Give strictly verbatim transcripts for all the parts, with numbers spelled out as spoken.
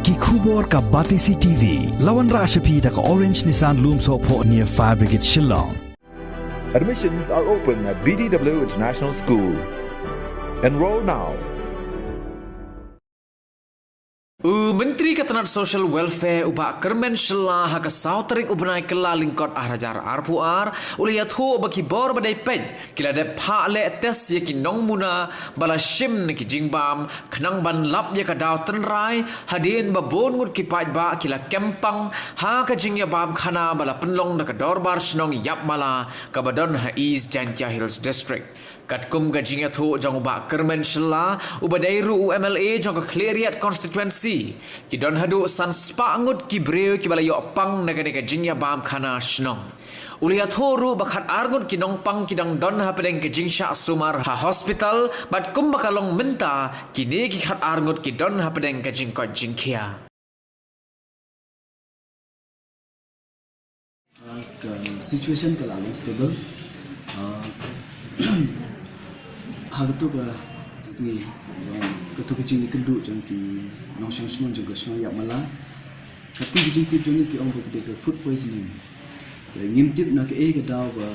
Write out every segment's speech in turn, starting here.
Ki khubor ka Batesi T V. La wanrah sha phi da ka Orange Nissan Lumsohphoh near Fire Brigade Shillong. Admissions are open at B D W International School. Enroll now. U Myntri ka tnat Social Welfare u Bah Kyrmen Shylla ha ka saw tarik u bnai Kyllalyngkot arhajar arphew ar u la ïathuh ba ki bor ba dei peit ki la dep phah leh test ïa ki nongmuna ba la shim na ki jingbam khnang ban lap ïa ka daw tynrai hadien ba bun ngut ki paidbah ki la kem pang ha ka jingïabam khana ba la pynlong da ka Dorbar Shnong Yapmala kaba don ha East Jaintia Hills District. Katkum ka jingïathuh jong u Bah Kyrmen Shylla uba dei ruh u M L A jong ka Khliehriat Constituency, ki don haduh san spah ngut ki briew kiba la ïoh pang na kane ka jingïabam khana shnong. U la ïathuh ruh ba khat ar ngut ki nongpang ki dang don hapdeng ka jingshah sumar ha hospital bad kumba ka long mynta kine ki khat ar ngut ki don hapdeng ka jingkoit jingkhia. Ka situation ka la long stable. Ah, ha kato ka sngi, ah, kato ka jingïakynduh jong ki nongshong shnong jong ka shnong Yapmala. Katto ka jingtip jong ngi ki ong ba ka dei ka food poisoning. Te ngim tip na kaei ka daw ba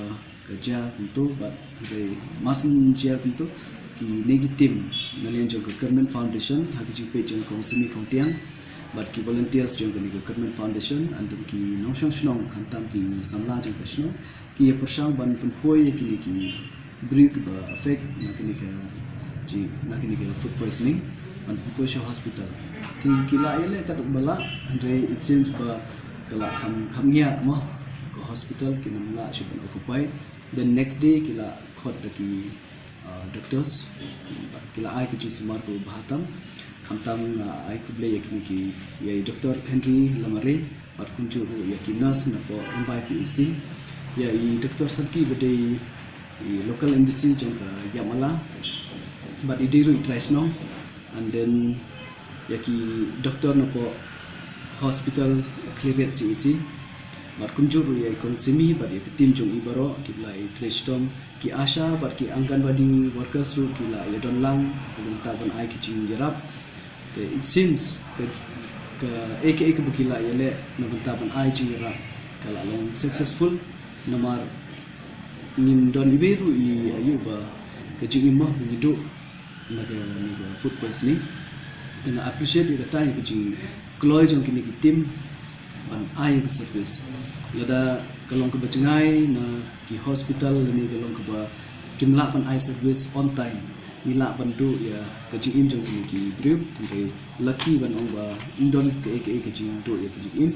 ka jia kumto, bad hynrei mar shen jia kumto, kine ki team na liang jong ka Kyrmen Foundation ha ka jingpeit jong ka Kong Simi Khongtiang bad ki volunteers jong kane ka Kyrmen Foundation, and then ki nongshong shnong khamtam ki samla jong ka shnong, ki ïa pyrshang ban pynpoi ïa kine ki briew kiba affect na kane ka ji, na kane ka food poisoning, ban pynpoi sha hospital. Te ki la ïaleh katba lah, hynrei it seems ba ka la kham, kham ngiah mo ka hospital, kin ym lah shuh ban occupy. Then next day ki la khot da ki, uh, doctors, ki la ai ka jingsumar kaba bha tam. Khamtam nga ai khublei ïa kine ki, ïa i Doctor Henry Lamare bad kumjuh ruh ïa ki nurse napoh Rymbai P H C, ïa i Doctor Sanki ba dei i local M D C jong ka Yapmala bad i dei ruh i trai shnong, and then ïa ki doctor napoh hospital Khliehriat C H C bad kumjuh ruh ïa i Kong Simi bad ïa ka team jong i baroh kiba la ïatrei shitom, ki ASHA bad ki Anganwadi workers ruh ki la ïadon lang na bynta ban ai ki jingïarap. Te it seems ka, kaei kaei kaba ki la ïaleh na bynta ban ai jingïarap ka la long successful, namar ngim don iwei ruh i aïu ba ka jingim mo ba ngi duh na ka, na ka food poisoning. Te nga appreciate ïa kata, ïa ka jingkloi jong kine ki team ban ai ïa ka service. Lada ka long kaba jngai na ki hospital lane ka long kaba kim lah ban ai service on time, ngi lah ban duh ïa ka jingim jong kine ki briew. Hynrei lucky ban ong ba ym don kaei kaei ka jingduh ïa ka jingim.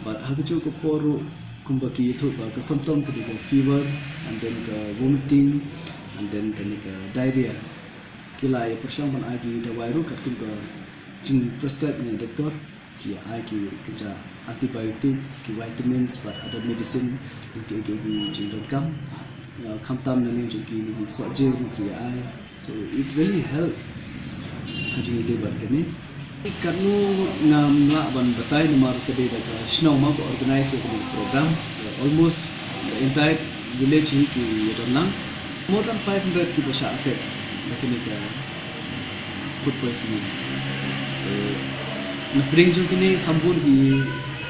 Bad ha kajuh ka por ruh kumba ki ïathuh ba ka symptom ka dei ka fever, and then ka vomiting, and then kane ka diarrhea. Ki la ïa pyrshang ban ai ki dawai ruh katkum ka jingprescribe na doctor. Ki ai ki kynja antibiotic, ki vitamins bad other medicine, ki, ki, ki jingdonkam. Ïa, khamtam na liang jong ki, ki sohjiw ruh ki ai. So it really help ha jingïadei bad kane. Katno ngam lah ban batai namar ka dei da ka shnong mo ba organize ïa kane ka program. Almost the entire village hi ki ïadon lang. More than five hundred kiba shah affect da kane ka food poisoning. Eh, na pdeng jong kine kham bun ki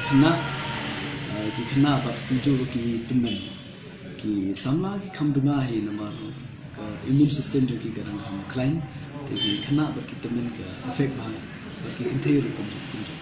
khynnah, eh, ki khynnah bad kumjuh ki tymmen. Ki samla ki kham duna hi namar ka immune system jong ki ka dang kham khlaiñ. Te ki khynnah bad ki tymmen ka affect bha, bad ki kynthei ruh kumjuh kumjuh.